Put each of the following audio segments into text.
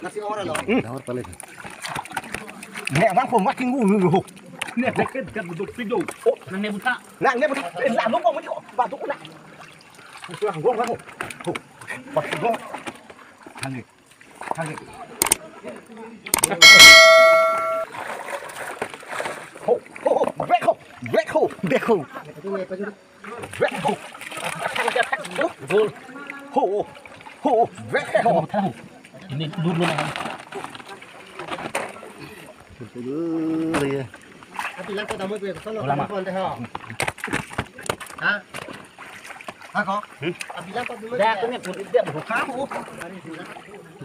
ডাঙৰ পালে নে bang ko makin ngu ho ne ket ket buduk pido nang ne buta nang ne buta la no ko mo ba tu na tu ang gong ho ho ba tu gong hangi hangi ho ho break ho break ho break ho break ho ho ho break ho ini dulu na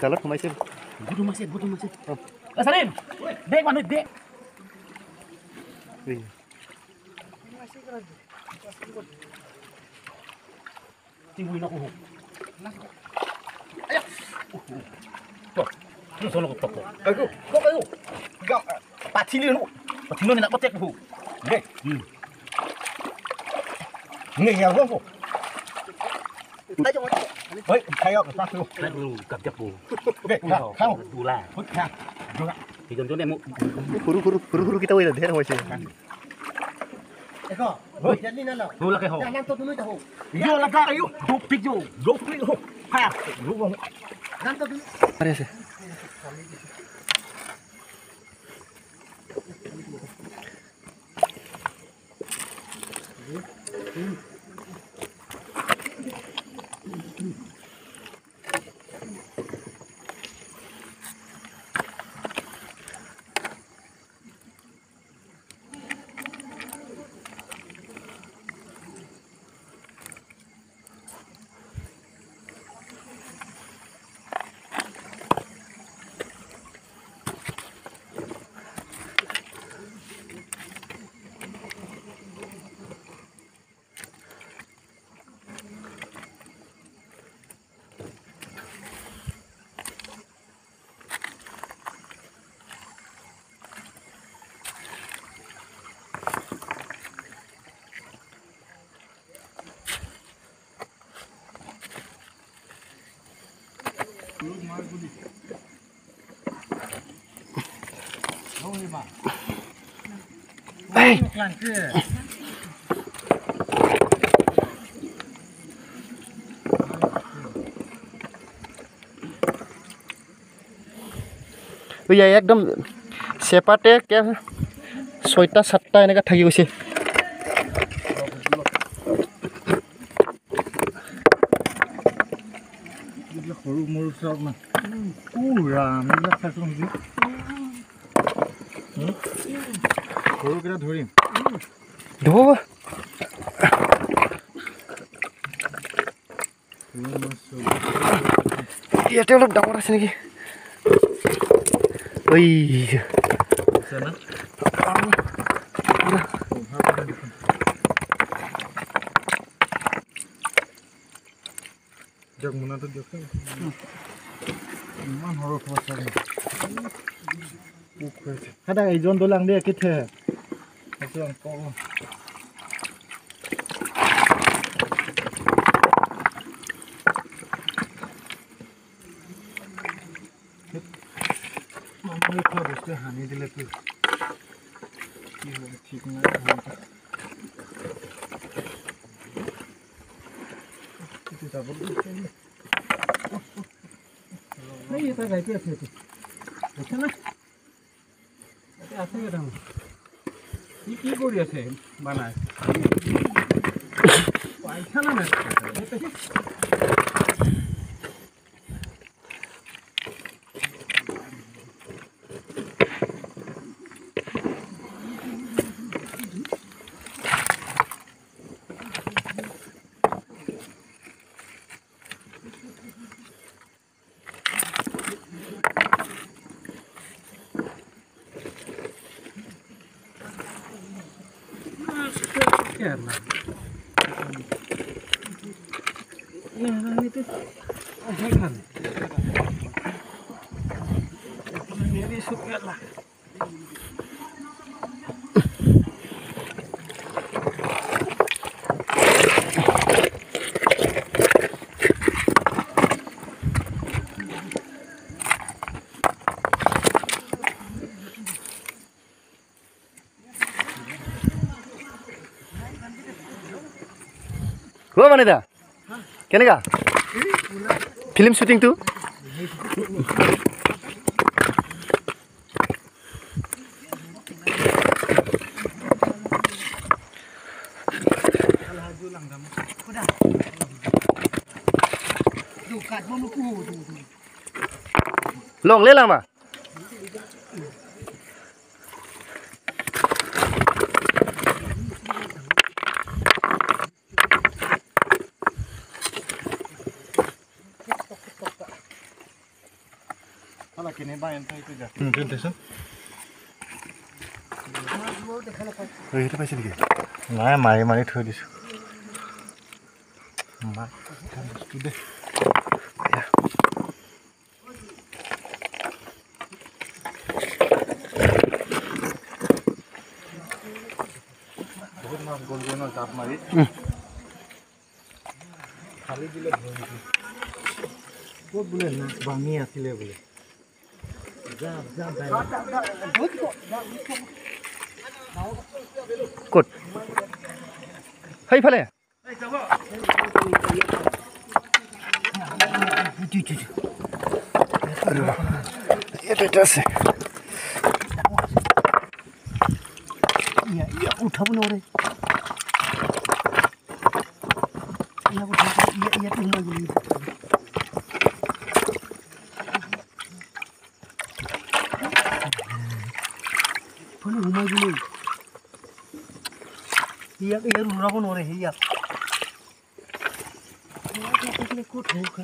জালত সোমাইছিল গুটু মাছে সালিম দেখ মানুহ দেখ tingguin ako ho. Ayak. Sono ko toko. Ayo, kok ayo. Gak patili no. Patilo ni nak potek ho. Dek. Ni ya ko. Hei, kayo ka tu. Kap jap bo. Oke, খাও. Dula. খা. Hijon jone mu. সৰু সৰু সৰু সৰু কিটা ওই ধেৰ হৈছে। দেখো, জলদি না লো। Dula ke ho. না তো তুমি তো Yo laga ayo, go pick yo, go pick ho. Ha, go go. নাম তো তুমি আরে আছে। একদম চেপাতে ছয়টা সাতটা এনেকৈ থাকি গৈছে। সৰু মৰু চাওক না এইবিলাক চাইছোঁ সৰুকেইটা ধৰিম ইয়াতে অলপ ডাঙৰ আছে নেকি? মোনাটো দিয়কচোন ইমান সৰু এইজন দলাং দে কেথে বস্তু হানি দিলে কি হ'ব ঠিক নাই। কি কৰি আছে বানাই পাইছা না অ' মানিদা কেনেকা ফিল্ম শ্বুটিংটো? Long le lama. নাই মাৰি মাৰি থৈ দিছোঁ। বস্তু দে। বহুত মাছ গ'লগৈ ন জাপ মাৰি খালি দিলে। ক'ত বোলে বাঙি আছিলে বোলে। ক'ত সেইফালে? ইয়াতে আছে। উঠাব নোৱাৰে। ইয়াতে সোমাই গ'ল। সোমাই গ'ল। ইয়াক ইয়াৰ উৰাব নোৱাৰে। ইয়াক ক'ত হ'ব?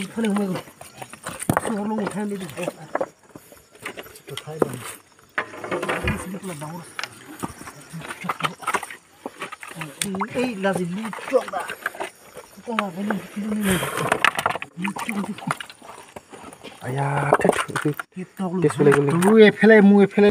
ইফালে সোমাই গ'ল। উঠাই নিদি উঠাই ডাঙৰ। এই লাজি এইফালে মোৰ এইফালে।